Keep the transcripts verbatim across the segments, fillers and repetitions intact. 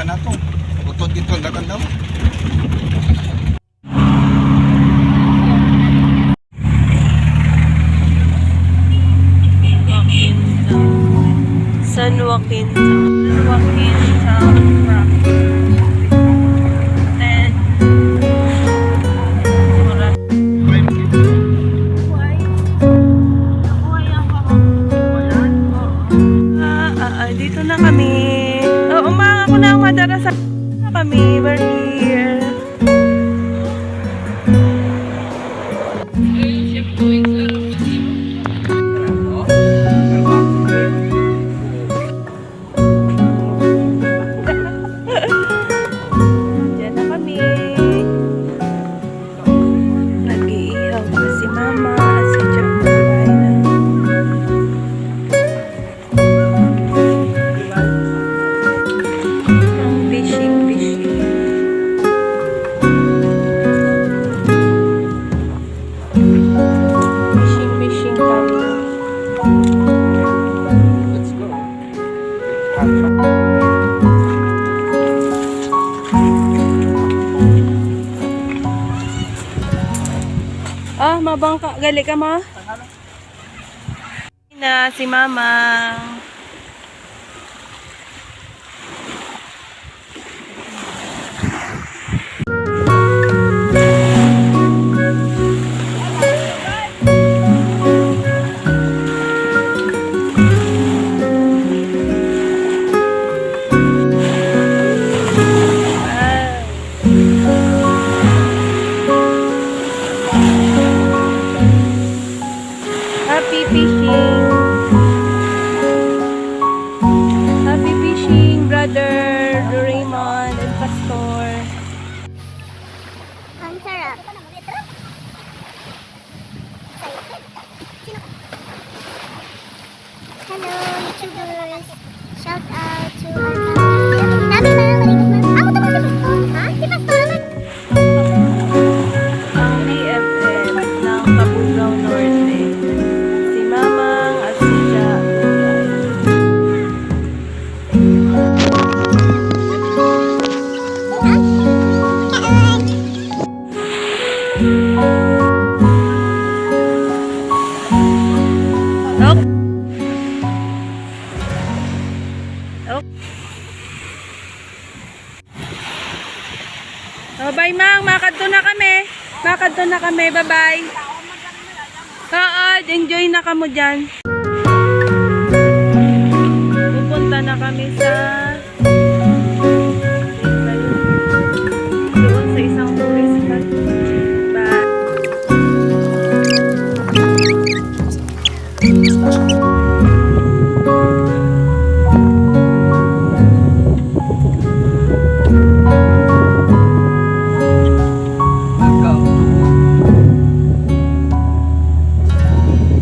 Nato. Utod dito, dagan daw. San Joaquin Town. San Joaquin Town. Ten. Ah, ah, ah, dito na kami. Oo, ma, ako na ang madara sa kami. We're here. Diyan na kami. Nag-iihaw pa si Mama at si Jack. Kumain na. Ang fishing, fishing. Fishing, fishing tayo. Let's go. Ah, mabangka. Gali ka, ma? Na si Mama. Happy fishing! Happy fishing, brother Doraemon and Pastor. Ang sarap. Hello, YouTubers. Shout out to our family. Dami ba ang nalibot man? Amo to ba si Pastor? Ha? Si Pastor naman. Ang B F F ng Cabugao Norte, si Mamang at si Ja. Oh, bye, Mang. Makadto na kami. Makadto na kami. Bye-bye. Oo, enjoy na kamo dyan. Pupunta na kami sa doon sa isang tourist spot. Bye.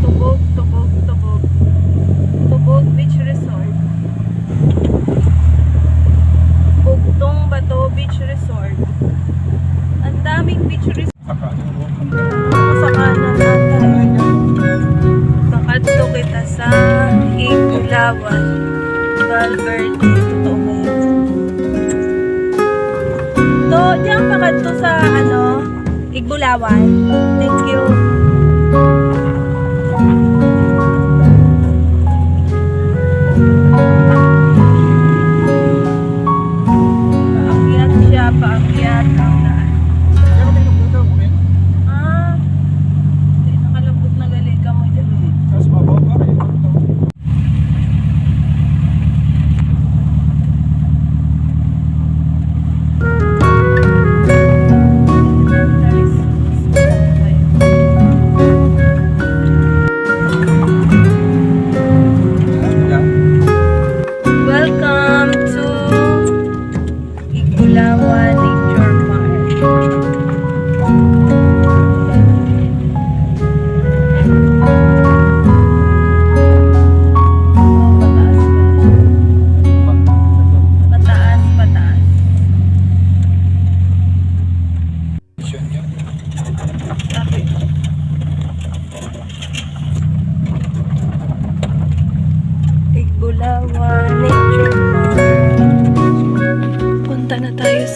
Tubog, Tubog, Tubog. Tubog Beach Resort. Bugtong Bato Beach Resort. Ang daming beach resort. Sa kanan ata. Kakadto kita sa Igbulawan, Valverde. Totoo ba yun? To, diyan pakadto sa, ano, Igbulawan. Thank you. Paakyat siya, paakyat ang daan. Pero may nagluto, okay? Ah, di nakalabot na gali ka mo dyan. Hmm, mas mabaw pa kayo.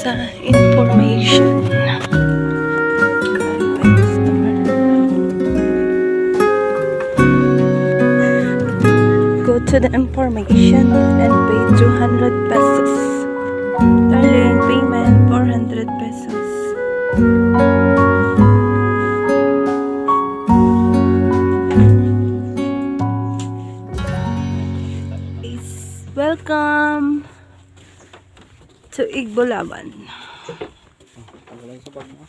Sa information. Go to the information and pay two hundred pesos. Darling, payment four hundred pesos. Is welcome to Igbolaban. Wala sa bag mo.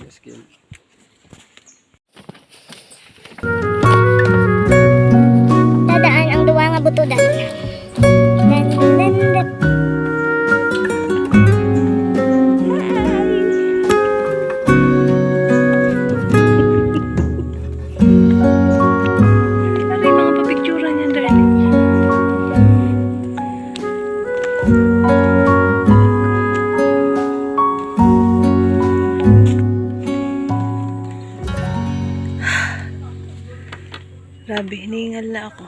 Yes, Kim. Dadaan ang duwa nga butudan. Dan, dan, dan. Aray, mga papicturan yan, darling. Grabe, hiningal na ako.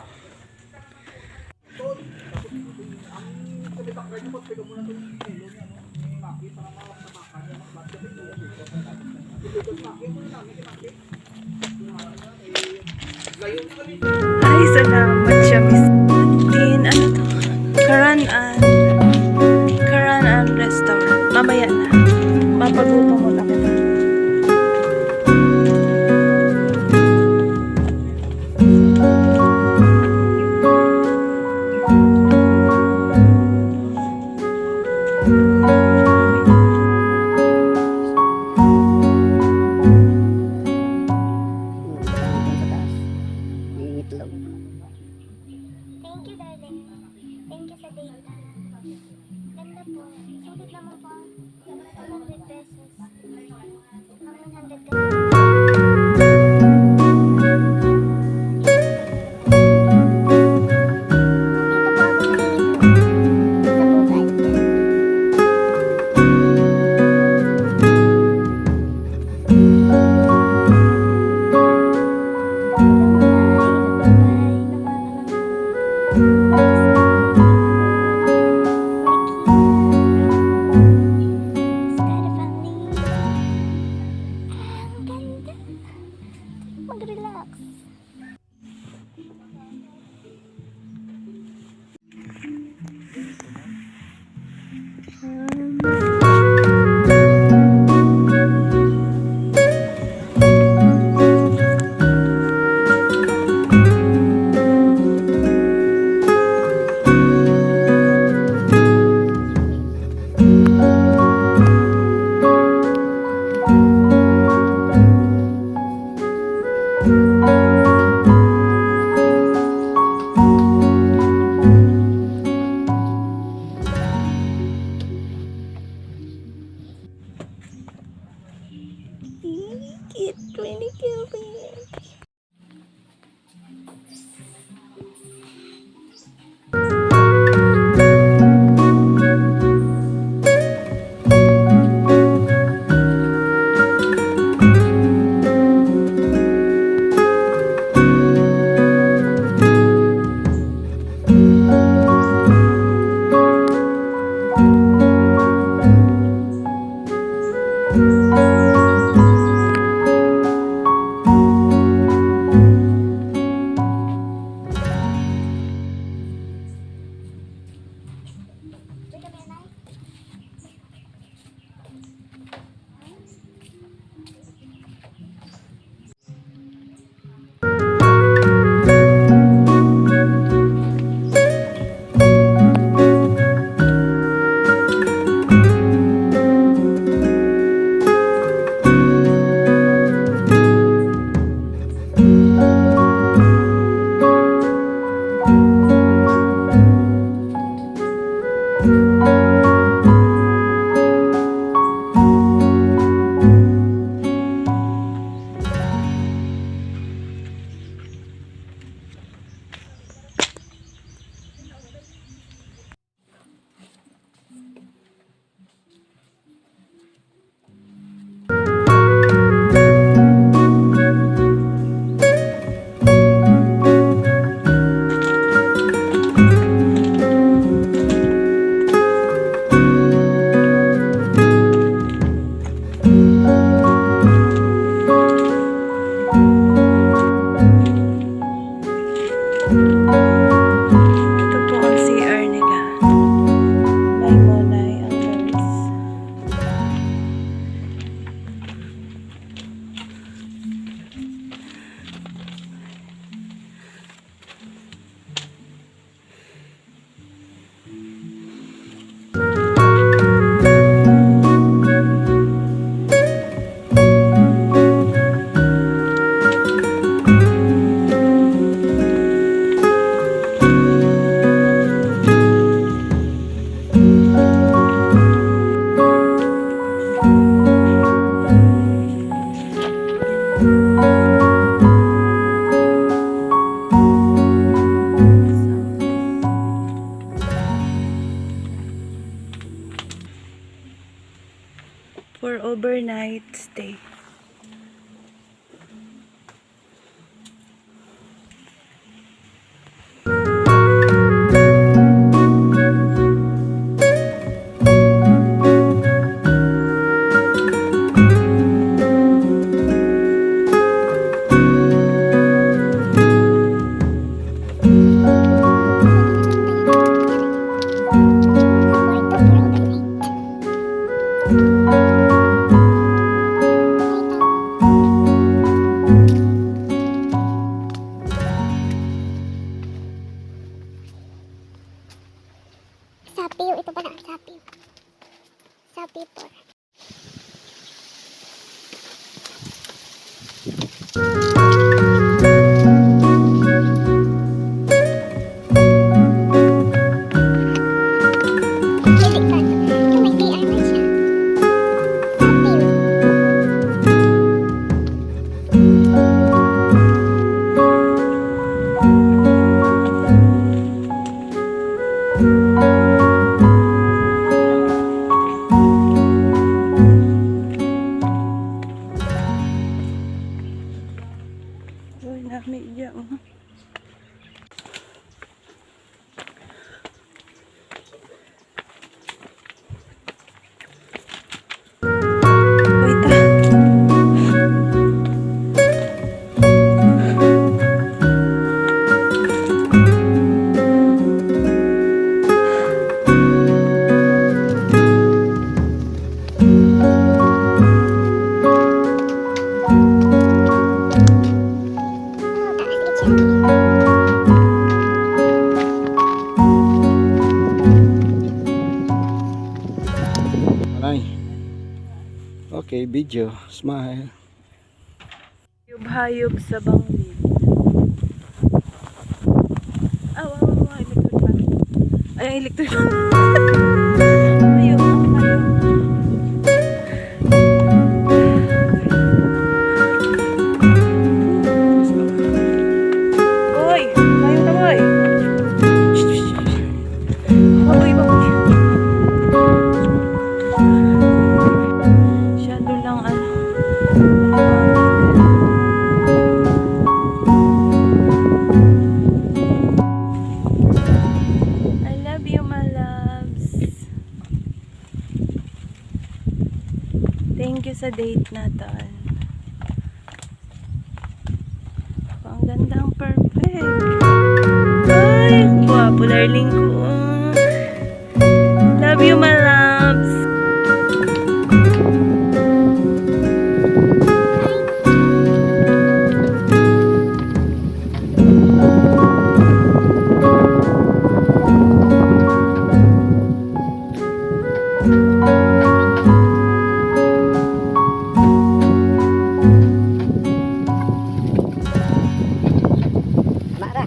Ay, salamat siya, Miss. Din, ano to? Karan-an. Karan-an Restaurant. Mamaya na. Mapagutom mo lang. Sa taas. Nangingitlog. Ito po ang C R nila. May Monay ang girls. For overnight stay. Sapiw, ito pala ang sapiw. Sapiw po. Uy, nami iya, oh. Wait, ah. Anay. Okay, video. Smile. Hayop-hayop sa bangin. Ah, wa, wa, wa, electric fan. Ay, ang electric fan. Hayop, ang hayop. Oy, hayop na, oy. Baboy, baboy. Masyado lang, ano. I love you, my loves. Thank you sa date naton. Ang gandang perfect. Ay, gwapo, darling ko. Love you, my loves. Anak ra.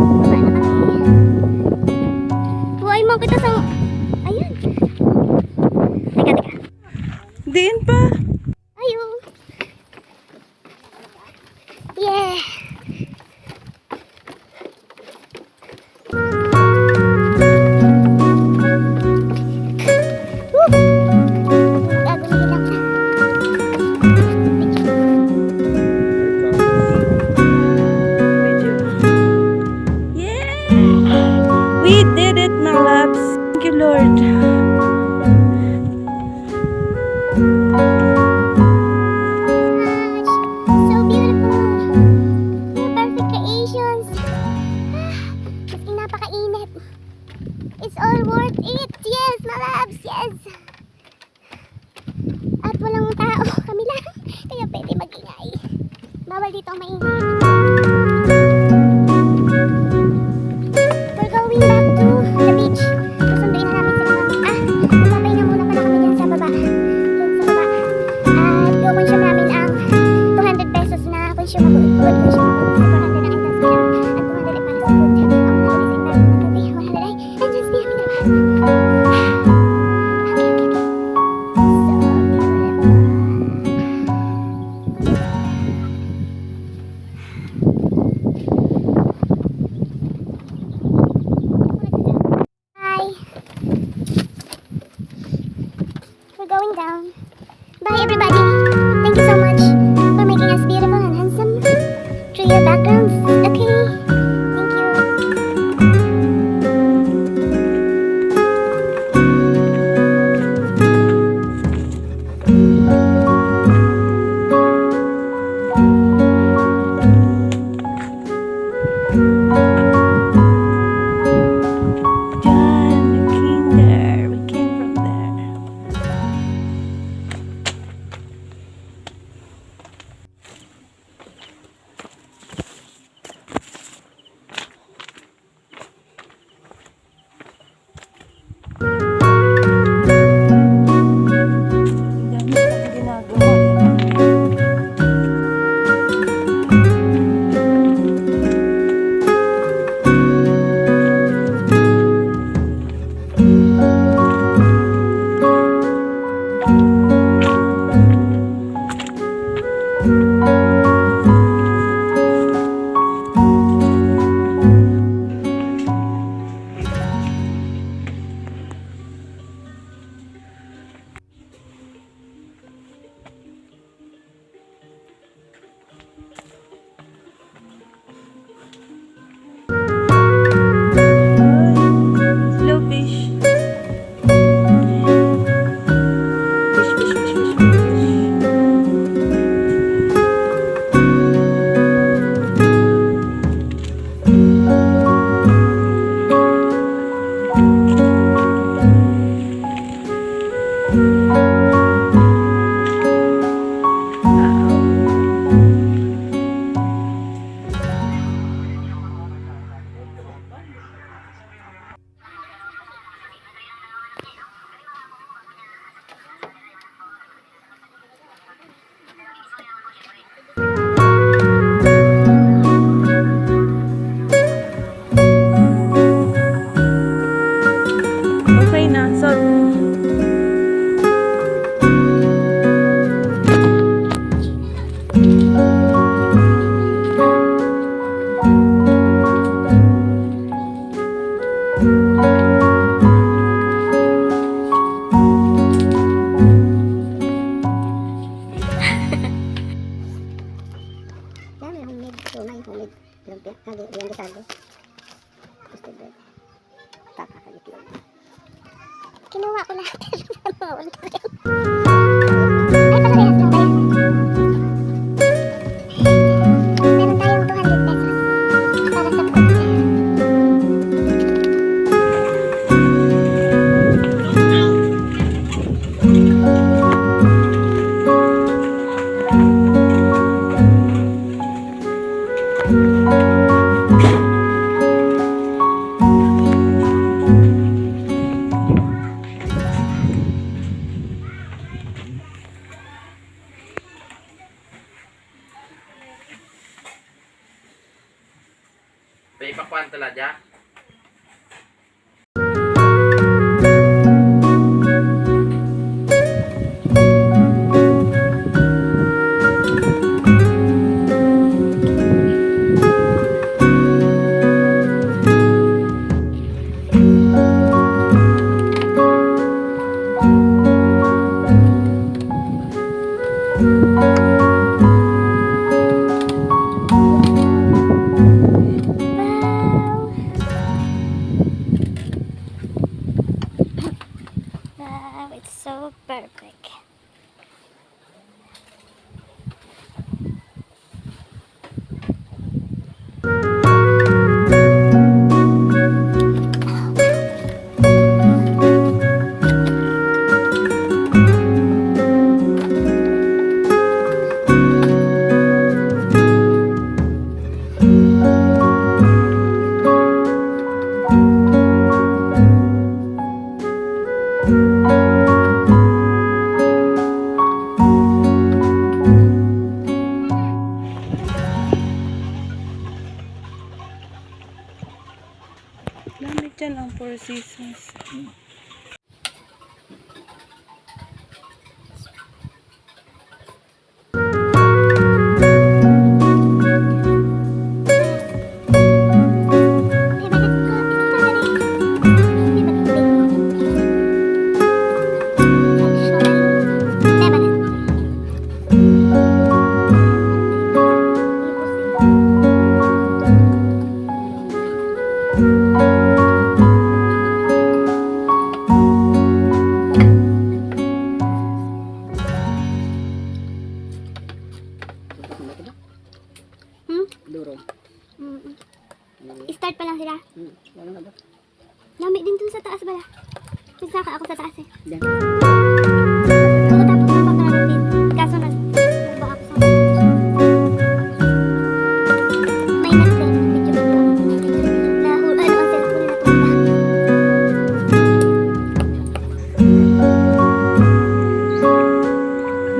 Baba na kami. Buhay mo kita sa, ayan. Teka, teka. Diin pa? Ayo. Yeah. Woo! Gagawin lang. Yay! We did it, my loves. Thank you, Lord. Gosh, so beautiful. Your perfect creations. Ah, maski napakainit. It's all worth it. Yes, my loves. Yes. At walang tao. Kami lang. Kaya pwede magingay. Bawal dito ang maingay. We're going back to the beach. Susunduin na namin sila, mami. Ah, magpapahinga muna pala kami dyan sa baba. Dyan sa baba. At kukonsume namin ang two hundred pesos na consumable. Food consumable. Four hundred ang entrance fee namin. Ang two hundred ay para sa food. Ang one hundred is environmental fee. One hundred ay entrance fee namin. Okay, okay, okay. So beautiful. Hi. We're going down. Bye, everybody. Thank you so much for making us beautiful and handsome through your backgrounds. Okay? Thank you. John Kinder, we came from there. Hello, fish. Fish, fish, fish, fish, fish. Okay na, so, Dami akong med, tunay akong med. Lumpia, kagi, yang gisado. Toasted bread. Tapa, kagi, itlog. Kinuha ko lahat. Ay, parehas lang tayo. Meron tayong two hundred pesos para sa food. Playa. Wow! Wow, it's so perfect. Gamit dyan ang Four Seasons. Hmm? Duro. Mm. Start pa lang sila. Hmm. Wala na ba? Lami din dun sa taas bala. Nagsaka ako sa taas eh. Yan. Pagkatapos ng background din. Kaso nag-, nagba ako sa may nag-, video ko. Nahu-, ano, ang cellphone na napunta.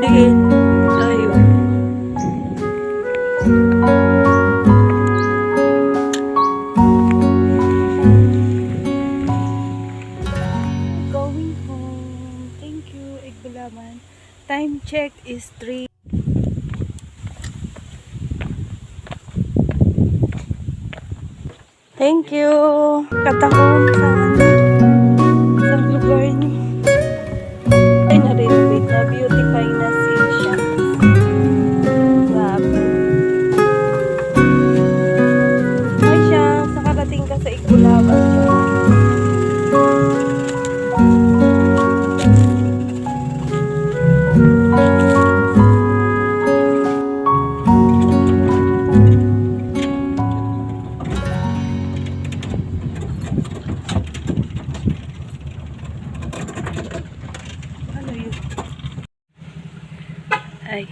Diin tayo. Going home. Thank you, Igbulaman. Time check is three. Thank you. Katahom sa, ano, sa lugar niyo. Ay, na-renovate na. Beautify na si Shanks. Grabe. Hi, Shanks. Nakarating ka sa Igbulaban, Shanks. Ano yun? Ay.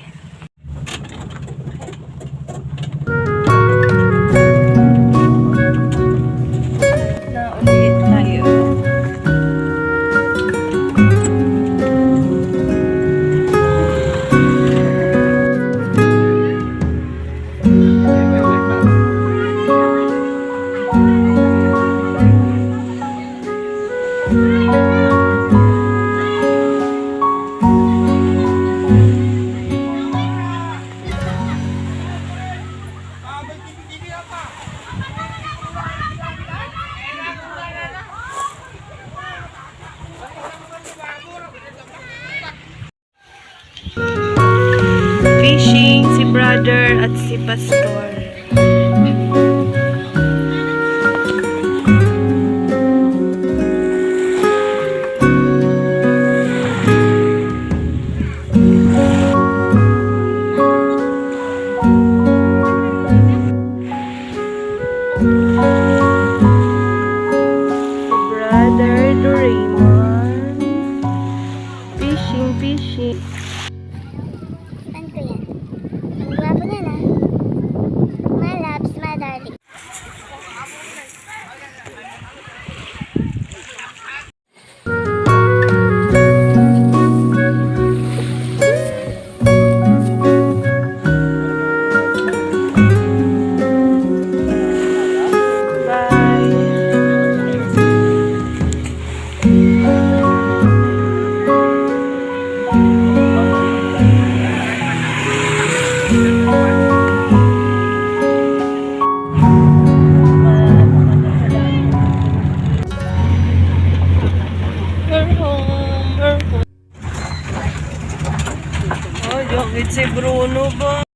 Na ulit tayo. Fishing si brother at si pastor. Brother Doraemon. Fishing, fishing. Saan ko yan? Ang gwapo niya na. My loves, my darling. Yo, gid si Bruno ba?